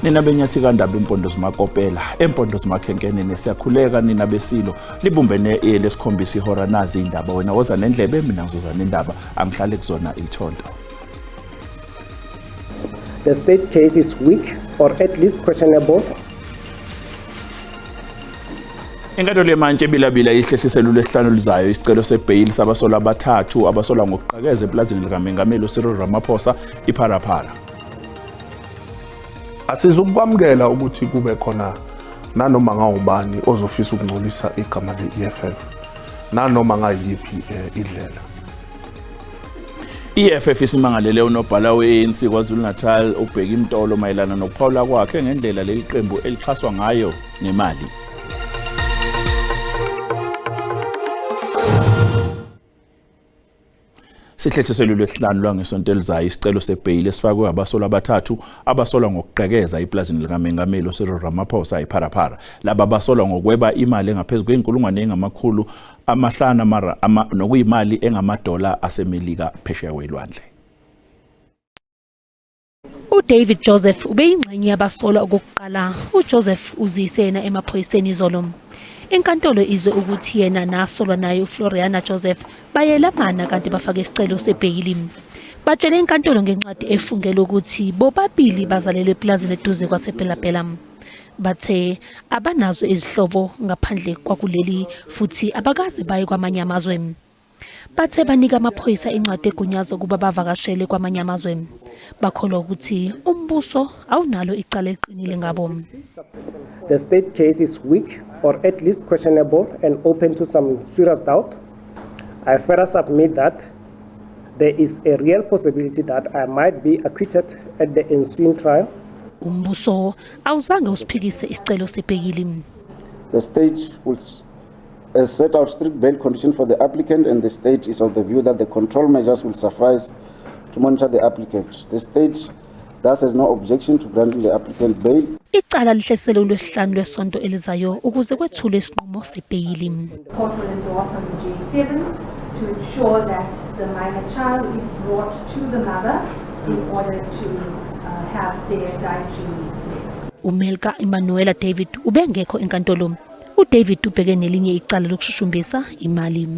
Nina benyathi kandaba impondo zimakopela, empondo zimakhenkenene siyakhuleka nina besilo. Libumbene lesikhombisa ihora nazi indaba. Wena woza nendlebe mina ngizoza nendaba. Angihlale kuzona ithonto. The state case is weak or at least questionable. Inkantolo yemantshi ebilabila ihlehlisele ulwesihlanu oluzayo isicelo sebheyili sabasolwa abathathu abasolwa ngokuqhekeza epulazini likamengameli uCyril Ramaphosa iPharapara. Asizukwamukela ukuthi kube khona nanoma ngawubani ozofisa ukungcolisa igama le-EFF nanoma ngayiphi indlela. I-EFF isimangalele unobhala we-ANC KwaZulu-Natal uBheki Mtolo mayelana nokuphawula kwakhe ngendlela leli qembu elixhaswa ngayo ngemali. Sihlehliselwe lwesihlanu lwangesonto elizayo isicelo sebheyili esifakwe abasolwa abathathu abasolwa ngokugqekeza iplazini likamengameli uCyril Ramaphosa ePharapara. Laba basolwa ngokweba imali engaphezu kwenkulungwane engama-500 nokuyimali engamadola aseMelika phesheya kwelwandle. UDavid Joseph ubeyingxenye yabasolwa okokuqala. UJoseph uziyise yena emaphoyiseni izolo. Inkantolo izwe ukuthi yena nasolwa naye uFloriana Joseph bayelamana kanti bafake isicelo sebheyili. Batshele inkantolo ngencwadi efungelwe ukuthi bobabili bazalelwe epulazini eduze kwaseBela-Bela. Bathe abanazo izihlobo ngaphandle kwakuleli futhi abakaze baye kwamanye amazwe. Bathe banika amaphoyisa incwadi egunyaza ukuba bavakashele kwamanye amazwe. Bakholwa ukuthi umbuso awunalo icala eliqinile ngabo. The state case is weak or at least questionable and open to some serious doubt. I further submit that there is a real possibility that I might be acquitted at the ensuing trial. Umbuso awuzange usiphikise isicelo sebheyili. The state will has set out strict bail conditions for the applicant, and the state is of the view that the control measures will suffice to monitor the applicant. The state thus has no objection to granting the applicant bail. Icala lihlehliselwe ulwesihlanu lwesonto elizayo ukuze kwethulwe isinqumo sebheyili. Court will endorse on the J7 to ensure that the minor child is brought to the mother in order to have their dietary needs met. Umelka Emanuela David ubengekho enkantolo. UDavid ubheke nelinye icala lokushushumbisa imali.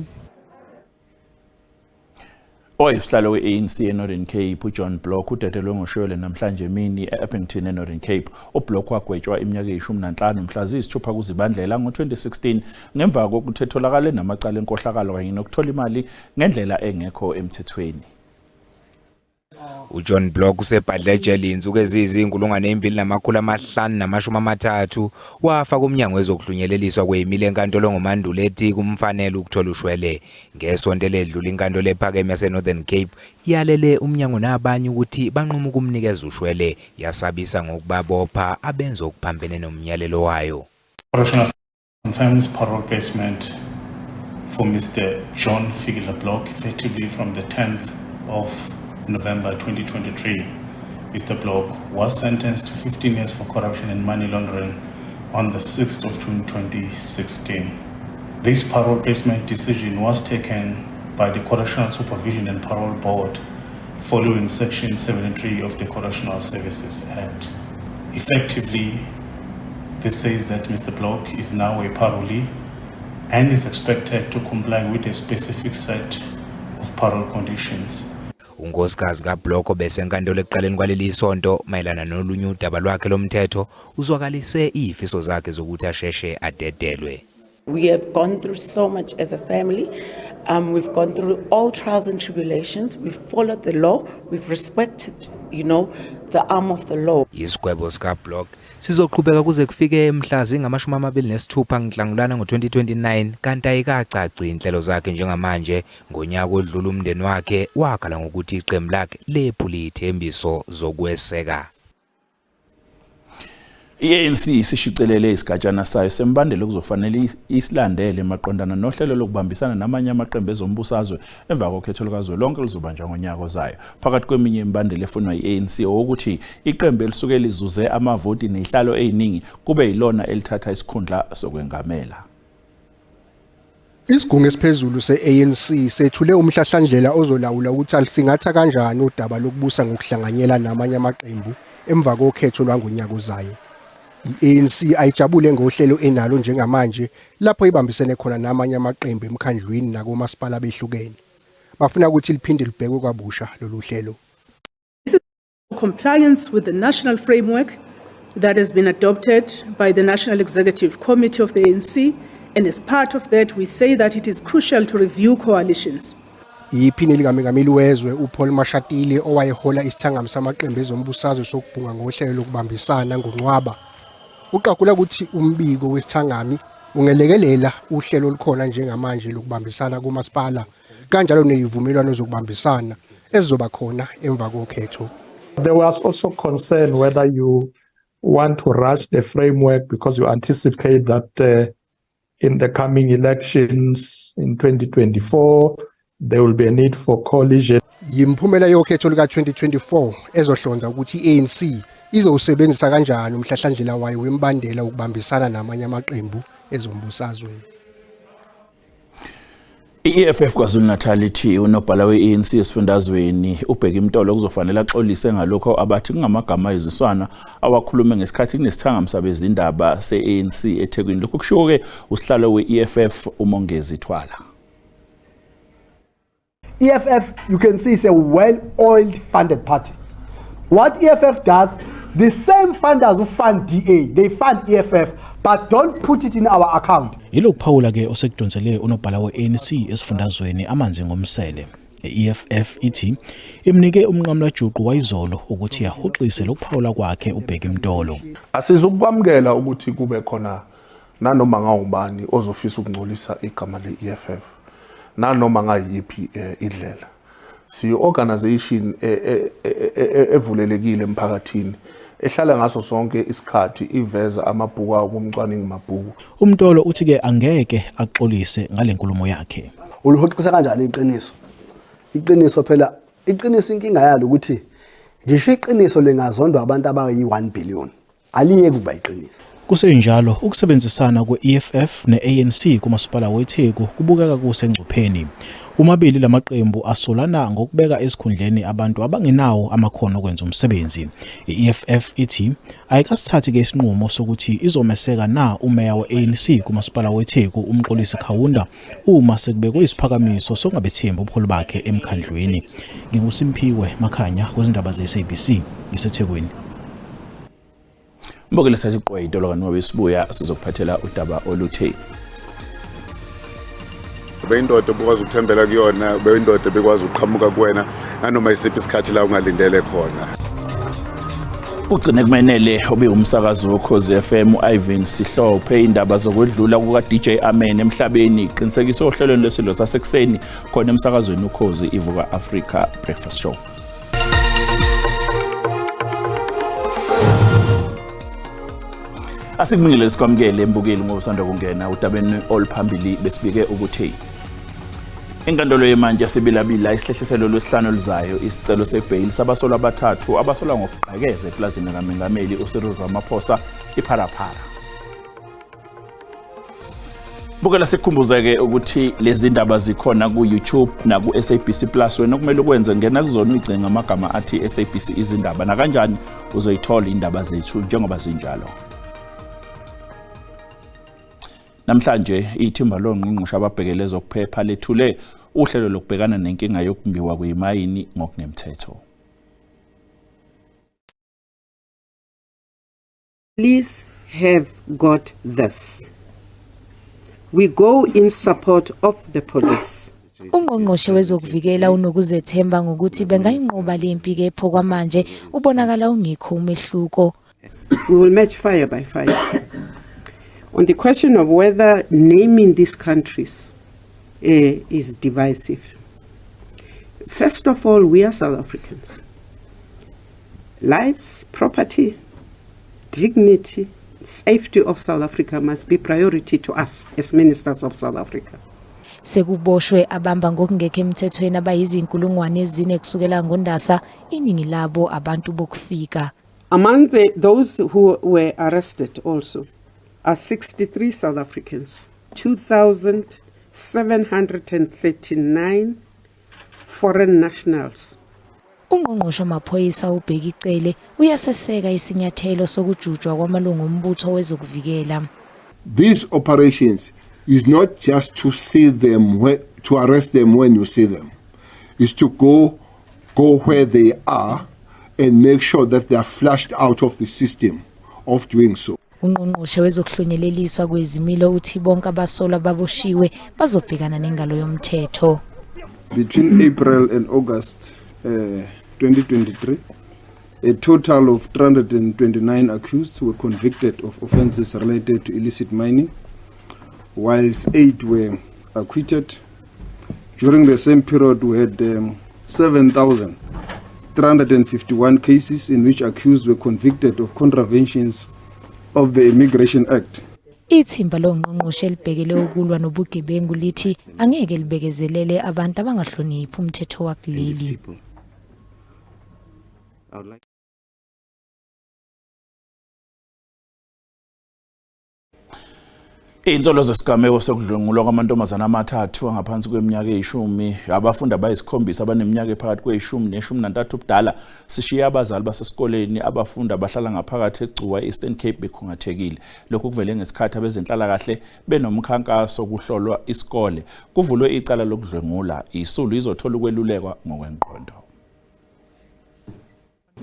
Owayesihlalo we-ANC eNorthern Cape uJohn Block udedelwe ngoshwele namhlanje emini e-Upington eNorthern Cape. UBlock wagwetshwa iminyaka eyi-15 mhla ziyisithupha kuZibandlela ngo-2016 ngemva kokuthi etholakale namacala enkohlakalo kanye nokuthola imali ngendlela engekho emthethweni. UJohn Block usebhadle ejele izinsuku eziyizinkulungwane 2530 wafa kumnyango wezokuhlunyeleliswa kweyimile enkantolo ngoMandulo ethi kumfanele ukuthola ushwele. Ngesonto eledlule inkantolo ephakeme yaseNorthern Cape iyalele umnyango nabanye ukuthi banqume ukumnikeza ushwele, yasabisa ngokubabopha abenza okuphambene nomyalelo wayo. Correctional confirms parole placement for Mr. John Fikile Block effectively from the 10th of November 2023. Mr. Block was sentenced to 15 years for corruption and money laundering on the 6th of June 2016. This parole placement decision was taken by the Correctional Supervision and Parole Board following Section 73 of the Correctional Services Act. Effectively, this says that Mr. Block is now a parolee and is expected to comply with a specific set of parole conditions. Unkosikazi kaBlock obesenkantolo ekuqaleni kwaleli sonto mayelana nolunye udaba lwakhe lomthetho uzwakalise izifiso zakhe zokuthi asheshe adedelwe. We have gone through so much as a family. We've gone through all trials and tribulations. We've followed the law. We've respected the arm of the law. Isigwebo sikaBlock sizoqhubeka kuze kufike mhla zingama-26 Nhlangulana ngo-2029 kanti ayikacaci inhlelo zakhe njengamanje. Ngonyaka odlula umndeni wakhe wakhala ngokuthi iqembu lakhe lephula izithembiso zokweseka. I-ANC isishicilele isigatshana sayo sembandela okuzofanele isilandele maqondana nohlelo lokubambisana namanye amaqembu ezombusazwe emva kokhetho lukazwelonke oluzobanjwa ngonyaka ozayo. Phakathi kweminye imibandela efunwa i-ANC owokuthi iqembu elisuke lizuze amavoti nezihlalo eziningi kube yilona elithatha isikhundla sokwengamela. Isigungu esiphezulu se-ANC sethule umhlahlandlela ozolawula ukuthi alisingatha kanjani udaba lokubusa ngokuhlanganyela namanye amaqembu emva kokhetho lwangonyaka ozayo. I-ANC ayijabule ngohlelo enalo njengamanje lapho ibambisene khona namanye amaqembu emkhandlwini nakomasipala behlukene. Bafuna ukuthi liphinde libhekwe kabusha lolu hlelo. Compliance with the national framework that has been adopted by the National Executive Committee of the ANC, and as part of that, we say that it is crucial to review coalitions. Iphini likaMengameli wezwe uPaul Mashatile owayehola isithangami samaqembu ezombusazwe sokubhunga ngohlelo lokubambisana ngoNcwaba uqagula ukuthi umbiko wesithangami ungelekelela uhlelo olukhona njengamanje lokubambisana komasipala kanjalo nezivumelwano zokubambisana ezizoba khona emva kokhetho. There was also concern whether you want to rush the framework because you anticipate that in the coming elections in 2024 there will be a need for coalition. Yimphumela yokhetho luka-2024 ezohlonza ukuthi i-ANC izowusebenzisa kanjani umhlahlandlela wayo wemibandela ukubambisana namanye amaqembu ezombusazwe. I-EFF KwaZulu-Natal ithi unobhala we-ANC esifundazweni uBheki Mtolo kuzofanele axolise ngalokho abathi kungamagama ayiziswana awakhulume ngesikhathi kunesithangami sabezindaba se-ANC eThekwini. Lokhu kushiwo-ke usihlalo we-EFF uMongezi Twala. EFF, you can see, is a well-oiled funded party. What EFF does, the same funders who fund DA, they fund EFF, but don't put it in our account. Yilokuphawula ke osekudonsele unobhala we-ANC esifundazweni amanzi ngomsele. I-EFF ithi imnike umnqamulajuqu wayizolo ukuthi yahoxise lokuphawula kwakhe uBheki Mtolo. Asizukwamukela ukuthi kube khona nanoma ngawubani ozofisa ukungcolisa igama le-EFF nanoma ngayiphi indlela. Siyi-organization evulelekile emphakathini ehlala ngaso sonke isikhathi iveza amabhuku awo kumcwaningi mabhuku. UMtolo uthi ke angeke axolise ngalenkulumo yakhe. Ulihoxisa kanjani iqiniso? Iqiniso phela, iqiniso inkinga yalo ukuthi ngisho iqiniso lingazondwa abantu abayi-1 billion, aliyeke ukuba iqiniso. Kusenjalo, ukusebenzisana kwe-EFF ne-ANC kumasipala weTheku kubukeka kusengcupheni. Umabili lamaqembu asolana ngokubeka esikhundleni abantu abangenawo amakhono okwenza umsebenzi. I-EFF ithi ayikasithathi ke isinqumo sokuthi izomeseka na umeya we-ANC kumasipala weTheku uMxolisi Kaunda uma sekubekwe isiphakamiso sokungabethembi ubuholi bakhe emkhandlwini. NginguSimphiwe Makhanya kwezindaba ze-SABC ngiseThekwini. Mbukele sathi qwe itolo kanwabe sibuya sizokuphathela udaba oluthe. Beyindoda obukwazi ukuthembela kuyona, beyindoda bekwazi ukuqhamuka kuwena nanoma isiphi isikhathi la ungalindele khona. Ugcine kumenele obewumsakazi woKhozi FM uIvan Sihlophe indaba zokwedlula kuka DJ Amen emhlabeni iqinisekiswe ohlelweni lwesidlo sasekuseni khona emsakazweni uKhozi Ivuka Africa Breakfast Show. Asikubingelele sikwamukele embukeli ngoba usanda kungena udabeni oluphambili. Besibike ukuthi inkantolo yemantshi yasebilabila isihlehliselo lwesihlanu oluzayo isicelo sebheyili sabasolwa abathathu abasolwa ngokugqekeza epulazini kaMengameli uCyril Ramaphosa iPhalaphala. Bukela sikukhumbuzeke ukuthi lezi ndaba zikhona ku-YouTube naku-SABC Plus. Wena okumele ukwenze, ngena kuzona uyigcinge ngamagama athi SABC Izindaba, nakanjani uzoyithola indaba zethu njengoba zinjalo. Namhlanje ithimba longqongqoshe ababhekele ezokuphepha lethule uhlelo lokubhekana nenkinga yokumbiwa kweyimayini ngokungemthetho. Police have got this. We go in support of the police. Ungqongqoshe wezokuvikela unokuzethemba ngokuthi bengayinqoba le mpi, kepha kwamanje ubonakala ungekho umehluko. We will match fire by fire. On the question of whether naming these countries is divisive, first of all, we are South Africans. Lives, property, dignity, safety of South Africa must be priority to us as ministers of South Africa. Sekuboshwe abamba ngokungekho emthethweni abayizinkulungwane 4 kusukela ngoNdasa, iningi labo abantu bokufika. Among those who were arrested also are 63 South Africans, 2,739 foreign nationals. Ungqongqoshe wamaphoyisa uBheki Cele uyaseseka isinyathelo sokujutshwa kwamalungu ombutho wezokuvikela. These operations is not just to see them where, to arrest them when you see them. It's to go where they are and make sure that they are flushed out of the system of doing so. Ungqongqoshe wezokuhlunyeleliswa kwezimilo uthi bonke abasolwa baboshiwe bazobhekana nengalo yomthetho. Between April and August 2023, a total of 329 accused were convicted of offences related to illicit mining, whilst 8 were acquitted. During the same period, we had 7,351 cases in which accused were convicted of contraventions of the Immigration Act. Ithimba longqongqoshe elibhekele ukulwa nobugebengu lithi angeke libekezelele abantu abangahloniphi umthetho wakuleli. Iy'nsolo zesigameko sokudlwengulwa kwamantombazane amathathu angaphansi kweminyaka eyishumi, abafundi abayisikhombisa abaneminyaka ephakathi kweyishumi neshumi nantathu ubudala, sishiye abazali basesikoleni abafundi abahlala ngaphakathi eGcuwa e-Eastern Cape bekhungathekile. Lokhu kuvele ngesikhathi abezenhlalakahle benomkhankaso kuhlolwa isikole. Kuvulwe icala lokudlwengula, isulu izothola ukwelulekwa ngokwengqondo.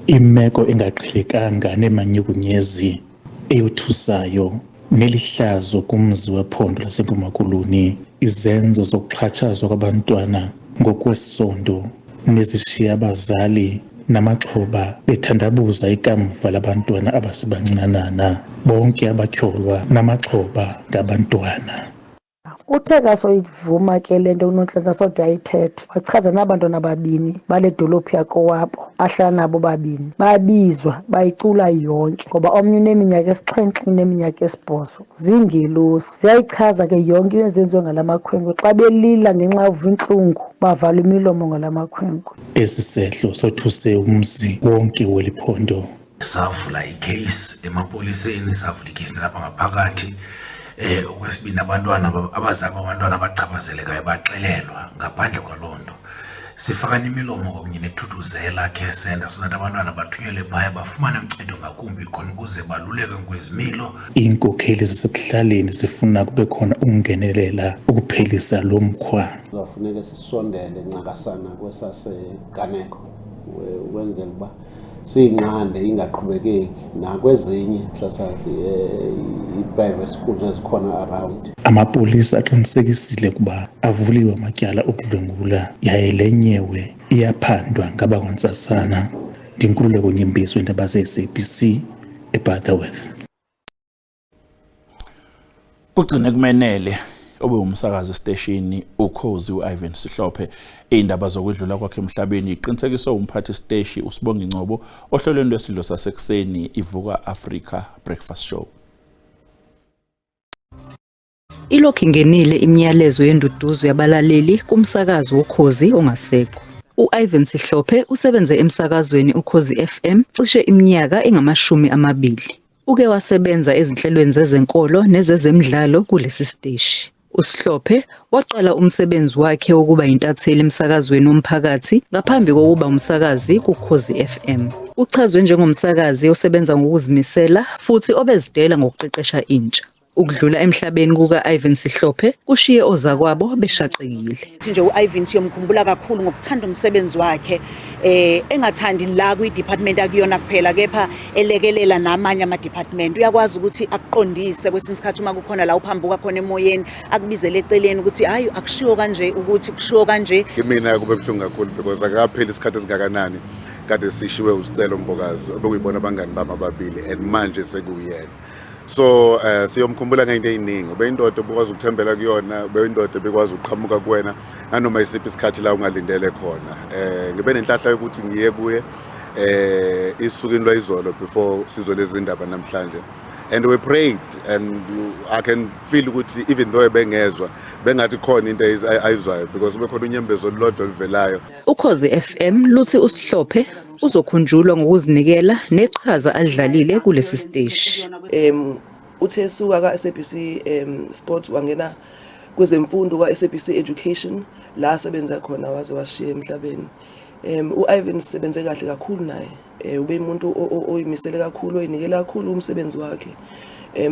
Imeko engaqhelekanga nemanyukunyezi eyothusayo nelihlazo kumzi wephondo laseMpuma Koloni, izenzo zokuxhatshazwa kwabantwana ngokwesondo nezishiya abazali namaxhoba bethandabuza ikamva labantwana abasebancinanana. Bonke abatyholwa namaxhoba ngabantwana. Uthe kasoyivuma ke le nto uNonhlanhla sode ayithethe, wachaza nabantwana ababini bale dolophu yakowabo ahlala nabo babini, babizwa bayicula yonke ngoba omnye uneminyaka 7, uneminyaka 8. Ziingelosi ziyayichaza ke yonke into ezenziwe ngala makhwenkwe. Xa belila ngenxa yokuva intlungu bavala imilomo ngala makhwenkwe. Esi sehlo sothuse umzi wonke weli phondo. Savula ikheyisi emapoliseni, savula ikheyisi nalapha ngaphakathi. Okwesibini, abantwana abazali babantwana abachaphazelekayo baxelelwa. Ngaphandle kwaloo nto sifakana imilomo kwakunye neThuthuzela Care Centre so that abantwana bathunyelwe phaya bafumane uncedo ngakumbi khona ukuze balulekwe ngokwezimilo. Iinkokheli zasekuhlaleni zifuna kube khona ukungenelela ukuphelisa lo mkhwa. Kuzafuneka sisondele ncakasana kwesasiganeko ukwenzela uba siyinqande ingaqhubekeki nakwezinye msasazi i-private schools ezikhona around. Amapolisa aqinisekisile ukuba avuliwe amatyala okudlwengula yaye le nyewe iyaphandwa ngabakwantsasana. Ndinkululeko Nyembezi, indaba ze-SABC eButterworth. Kugcine kumenele obe umsakazi esiteshini Ukhozi u-Ivan Sihlophe. Iy'ndaba zokwedlula kwakhe emhlabeni iqinisekiswe umphathi siteshi uSibongi Ngcobo ohlelweni lwesidlo sasekuseni iVuka Africa Breakfast Show. Ilokhu ingenile imiyalezo yenduduzo yabalaleli kumsakazi woKhozi ongasekho. U-Ivan Sihlophe usebenze emsakazweni Ukhozi FM cishe iminyaka engama-20. Uke wasebenza ezinhlelweni zezenkolo nezezemidlalo kulesi siteshi. USihlophe waqala umsebenzi wakhe wokuba yintatheli emsakazweni womphakathi ngaphambi kokuba umsakazi kuKhozi FM. Uchazwe njengomsakazi osebenza ngokuzimisela futhi obezidela ngokuqeqesha intsha. Ukudlula emhlabeni kuka-Ivan Sihlophe kushiye ozakwabo beshaqekile. Nje u-Ivan siyomkhumbula kakhulu ngokuthanda umsebenzi wakhe, engathandi la kwi-department akuyona kuphela, kepha elekelela namanye ama-department. Uyakwazi ukuthi akuqondise kwesinye isikhathi uma kukhona la uphambuka khona emoyeni, akubizele eceleni ukuthi hayi akushiwo kanje, ukuthi kushiwo kanje. Kimina kube buhlungu kakhulu because akakapheli isikhathi esingakanani kade sishiwe uSicelo Mbokazi obekuyibona abangani bami ababili, and manje sekuyena. So siyomkhumbula ngento eziningi. Ubeyindoda obukwazi ukuthembela kuyona, ubeyindoda ebekwazi ukuqhamuka kuwena nanoma isiphi isikhathi la ungalindele khona. Ngibe nenhlanhla yokuthi ngiye kuye isukwini lwayizolo before sizwe lezi ndaba namhlanje. And we prayed, and I can feel ukuthi even though ebengezwa bengathi khona into ayizwayo because bekhona unyembezo olulodwa oluvelayo. Ukhozi FM luthi uSihlophe uzokhunjulwa ngokuzinikela neqhaza alidlalile kulesi siteshi. Uthe esuka ka-SABC Sport wangena kwezemfundo ka-SABC Education la asebenza khona waze washiya emhlabeni. U-Ivan sisebenze kahle kakhulu naye. Ube umuntu oyimisele kakhulu, oyinikela kakhulu umsebenzi wakhe.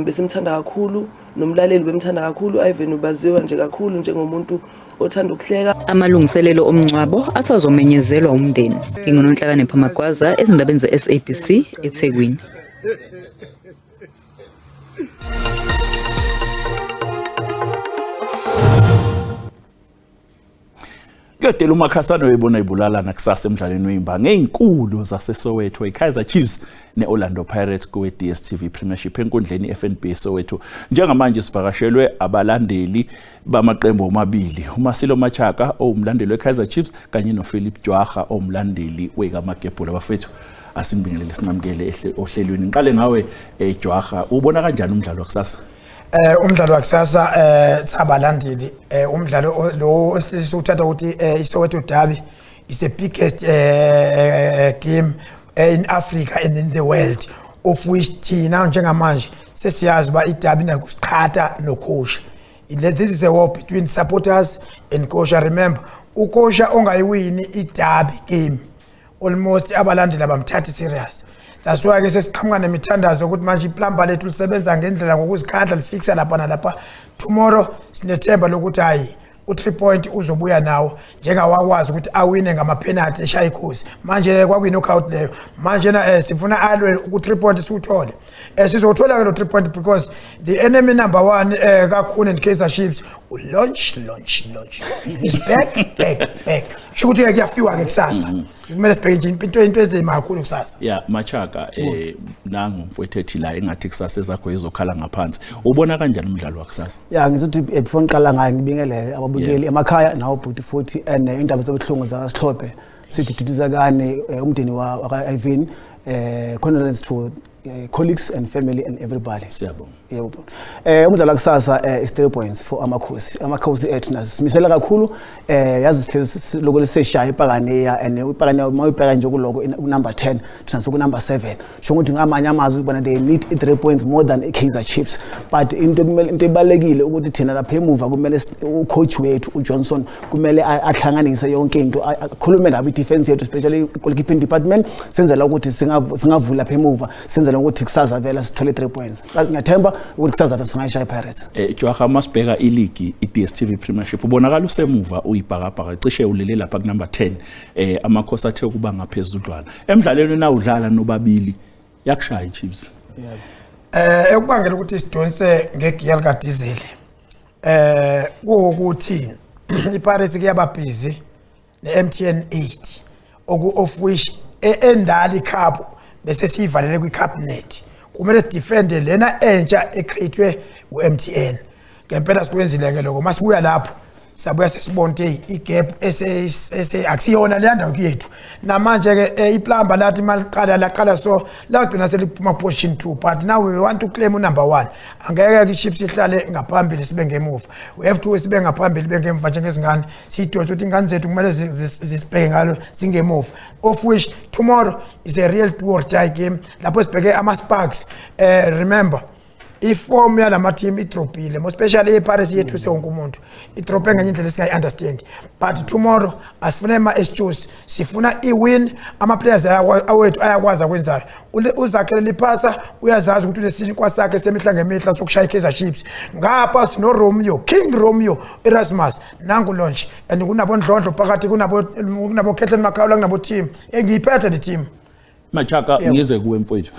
Besimthanda kakhulu, nomlaleli bemthanda kakhulu. Ivan ubaziwa nje kakhulu njengomuntu othanda ukuhleka. Amalungiselelo omngcwabo asazomenyezelwa umndeni. NginguNonhlakanipho Magwaza ezindabeni ze-SABC eThekwini. Kuyodela umakhasana oyibona ibulalana kusasa emdlalweni wey'mbangi ey'nkulu zaseSoweto, i-Kaizer Chiefs ne-Orlando Pirates kowe-DStv Premiership enkundleni i-FNB Soweto. Njengamanje sivakashelwe abalandeli bamaqembu omabili, uMasilo Machaka owumlandeli we-Kaizer Chiefs kanye noPhilip Jwaha owumlandeli wekamagebhula. Bafethu, asinibingelele, sinamukele ohlelweni. Ngiqale ngawe Jwaha, ubona kanjani umdlalo wakusasa? Umdlalo wakusasa sabalandeli, umdlalo lo esiwuthatha ukuthi iSoweto Derby is the biggest game in Africa and in the world, of which thina njengamanje sesiyazi uba iderby nakusiqhatha nocoach. This is a war between supporters and coach. Remember, ucoach ongayiwini iderby game, almost abalandeli abamthathi serious. That's why ke sesiqhamuka nemithandazo ukuthi manje iplumber lethu lisebenza ngendlela ngokuzikhandla, lifixa lapha nalapha. Tomorrow sinethemba lokuthi hayi, u-3 point uzobuya nawo, njengawakwazi ukuthi awine ngama-penalty eshaya ikhosi. Manje kwakuyi-knockout leyo. Manje na sifuna alwe ku-3 point, siwuthole. Sizowuthola ke lo 3 point because the enemy number 1 kakhulu and Kaizer Chiefs, launch launch launch is back, back, back. Kusho ukuthi kuyafiwa ke kusasa. Kumele sibheke nje into ezima kakhulu kusasa. Ya Machaka, nangu mfowethu ethi la engathi kusasa ezakho izokhala ngaphansi. Ubona kanjani umdlalo wakusasa? Ya, ngizothi before ngiqala ngayo, ngibingelele ababukeli emakhaya nawo bhuti futhi, and indaba zabuhlungu zakaSihlophe, sithi duduzakane umndeni waka Ivan. Condolence to colleagues and family and everybody. Siyabonga. Yebo. Umdlalo wakusasa is 3 points for Amakhosi. Amakhosi ethu nasimisela kakhulu. Yazi sihlezi lokho lesishaya ipakane, and ipakane mawuyibheka nje kuloko ku number 10, thina soku number 7. Sho ukuthi ngamanye amazwi bona they need 3 points more than iKaizer Chiefs. But into kumele, into ebalekile ukuthi thina lapha emuva kumele ucoach wethu uJohnson kumele ahlanganise yonke into, akhulume nabo i-defense yethu, especially goalkeeping department, senzela ukuthi singavula lapha emuva, senzela ukuthi kusasa vela sithole 3 points. Ngiyathemba ukuthi kusasa vele singayishaya iPirates. Jwaha, masibheka iligi iDStv Premiership, ubonakala usemuva uyibhakabhaka, cishe ulele lapha ku number 10. Amakhosi athe kuba ngaphezudlwana emdlalweni nawudlala nobabili, yakushaya iChiefs. Ekubangela ukuthi sidonse ngegiya lika diesel kuwukuthi iPirates kuyaba busy neMTN 8, oku of which endala icup bese siyivalele kwicup net. Kumele sidefende lena entsha ecreatewe uMTN. Ngempela sikwenzile ke lokho. Masibuya lapho sabuya sesibona ukuthi igap ese akusiyona leya ndawo yethu. Namanje ke iplumber lathi maliqala laqala, so lagcina seliphuma position 2, but now we want to claim number 1. Angeke ke iChiefs ihlale ngaphambili sibe ngemuva. We have to sibe ngaphambili bengemva njengezingane, siyidonse ukuthi ingane zethu kumele zisibheke ngalo singemuva, of which tomorrow is a real do or die game lapho sibheke ama sparks. Remember, iform yalama team idropile, more especially iPirates yethu wonke umuntu, idrope ngenye indlela esingayi-understand. But tomorrow asifune ama-excuse, sifuna i-win. Ama-players awethu ayakwazi akwenzayo. Uzakhele Lepasa uyazazi ukuthi unesinkwa sakhe semihla ngemihla sokushaya i-Kaizer Chiefs. Ngapha sino-Romeo, King Romeo Erasmus, nangu launch, and kunabondlondlo phakathi, kunabo Ketlin Makhaula, kunabo team engiyiphethe le team. Machaka, ngize kuwe mfowethu.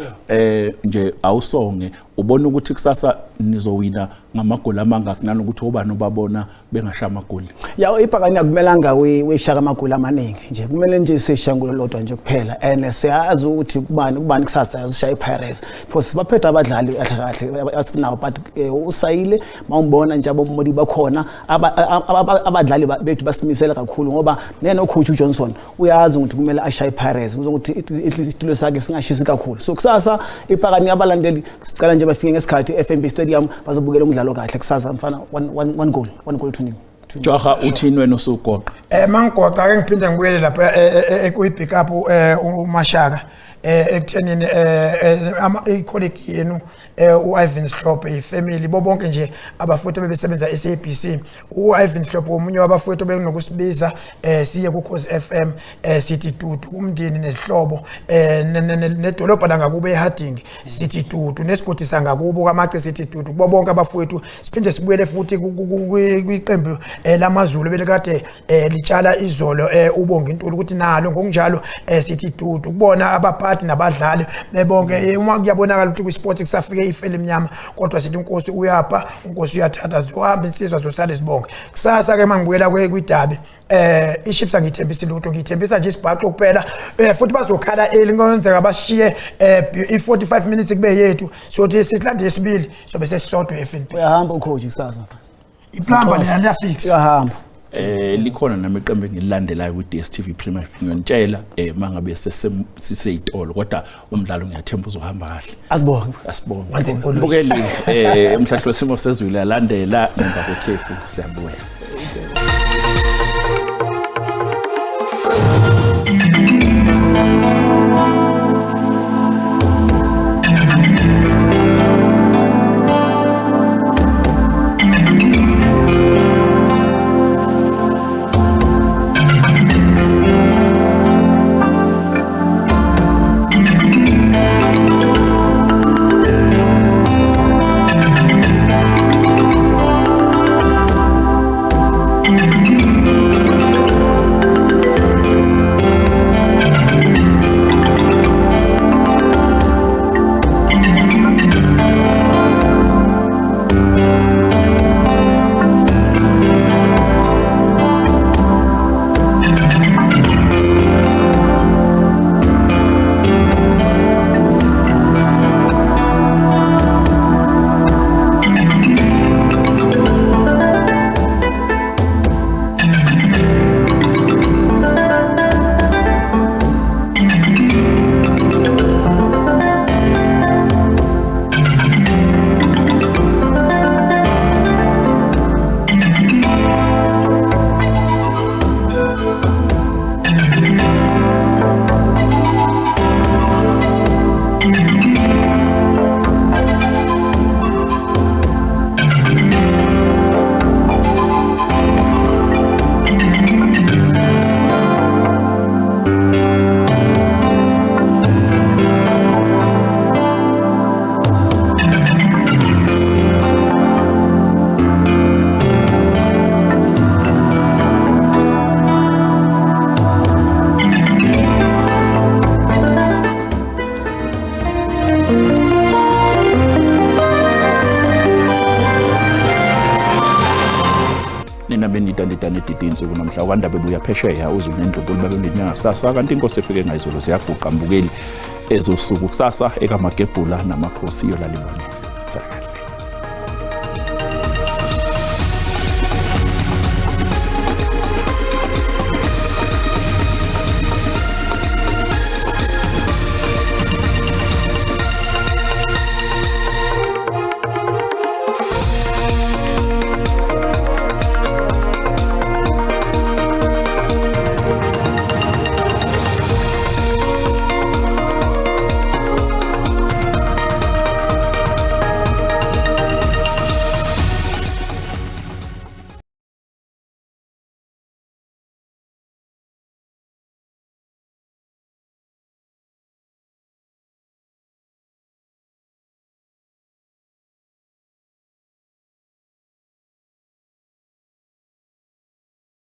Nje awusonge, ubona ukuthi kusasa nizowina ngamagoli amangaki, nanokuthi obani obabona bengashaya amagoli? Ya, ibhakani akumelanga weshaka amagoli amaningi nje, kumele nje sishaye lodwa nje kuphela, and siyazi ukuthi kubani kusasa yazishaya iPirates, because baphethe abadlali kahle kahle asinawo, but usayile mawumbona nje abomodi bakhona, abadlali bethu basimisela kakhulu, ngoba neno coach uJohnson uyazi ukuthi kumele ashaye iPirates ukuthi at least isitulo sakhe singashisi kakhulu. So kusasa ibhakani, abalandeli sicela nje bafike ngesikhathi e-FNB Stadium, bazobukela umdlalo kahle kusasa mfana. One goal, 1 goal to nil. Jwaha uthini wena usugoqa? Mangigoqa ke ngiphinde ngibuyele lapha kuyi pick up uMashaka ekuthenini i-colleague yenu u-Ivan Hlophe, ifamily bonke nje abafowethu bebesebenza SABC. U-Ivan Hlophe omunye wabafowethu bekunokusibiza siye ku-Khozi FM, sithi dudu kumndeni nezihlobo, nedolobha langakubo eHarding sithi dudu, nesigodi sangakubo kaMace sithi dudu kubo bonke abafowethu. Siphinde sibuyele futhi kwiqembu lamaZulu belikade litshala izolo, uBongi Ntuli, ukuthi nalo ngokunjalo sithi dudu kubona abaphathi nabadlali bebonke. Uma kuyabonakala ukuthi kwi-sport kusafike ifele emnyama, kodwa sithi uNkosi uyapha, uNkosi uyathatha, ziyohamba insizwa zosale sibonke. Kusasa ke mangibuyela kwidabi, iChiefs angiyithembisi lutho, ngiyithembisa nje isibhaxo kuphela. Futhi bazokhala eli ngenzeka bashiye i-45 minutes kube yethu, sothi sisilande esibili sobe sesisodwa e-FNB. Uyahamba ucoach kusasa. Iplamba lena liyafix. Uyahamba. Likhona nami iqembu engililandelayo kwi-DStv Premier, ngiyonitshela mangabe siseyitolo, kodwa umdlalo ngiyathemba uzohamba kahle. Asibonge. Asibonge. Bukeli umhlahlo wesimo sezulu yalandela ngemva kwekhefu, siyabuya. Insuku namhla kwandaba ebuya phesheya uZulu nendlunkulu babe kusasa, kanti inkosi efike ngayizolo ziyaguqa mbukeli ezosuku kusasa ekamagebhula namakhosi yolalibona. Sakahle.